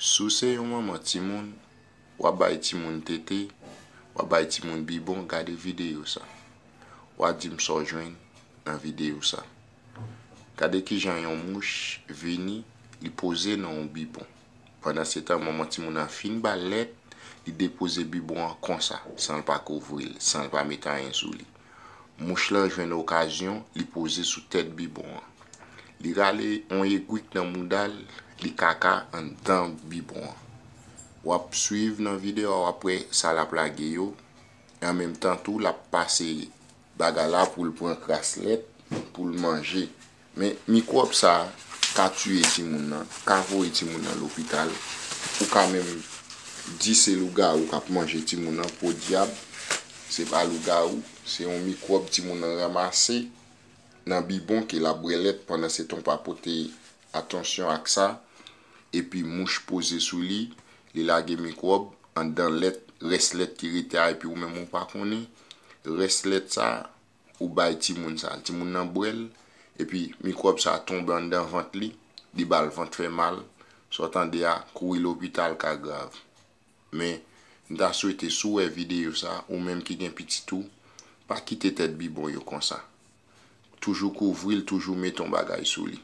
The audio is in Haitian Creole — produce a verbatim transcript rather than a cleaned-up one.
Si w se yon manman timoun, w ap bay timoun tete, w ap bay timoun bibwon, gade videyo sa. W a di m sa w jwenn nan videyo sa. Gade kijan yon mouch vini, li poze nan yon bibwon. Pandansetan, manman timoun nan fin ba l lèt, li depoze bibwon an konsa, san l pa kouvri l, san l pa met anyen sou li. Mouch lan jwenn okazyon, li poze sou tèt bibwon an. Li rale yon egwik nan mouda l, li kaka anndan bibwon an. W ap swiv nan videyo a, w ap wè sa l ap lage yo. E an menm tan tou, l ap pase bagay la pou l pran kras lèt, pou l manje. Men mikwòb sa a ka tiye timoun nan, ka voye timoun nan lopital. Ou ka menm di se lougawou k ap manje timoun nan, podyab, se pa lougawou, se yon mikwòb timoun nan ranmase nan bibwon ke l ap bwè lèt pandan se tan w pa pote atansyon ak sa, epi mouch poze sou li, li lage mikwòb anndan lèt, rès lèt ki rete a, epi ou menm ou pa konnen, rès lèt sa, ou bay timoun sa, timoun nan bwè l, epi mikwòb sa tonbe anndan vant li, li ba l vant fè mal, sa w tande a, kouri lopital ka grav. Men, m ta swete si w wè videyo sa, ou menm ki gen pitit ou, pa kite tèt bibwon yo konsa. Toujou kouvri l, toujou mete yon bagay sou li.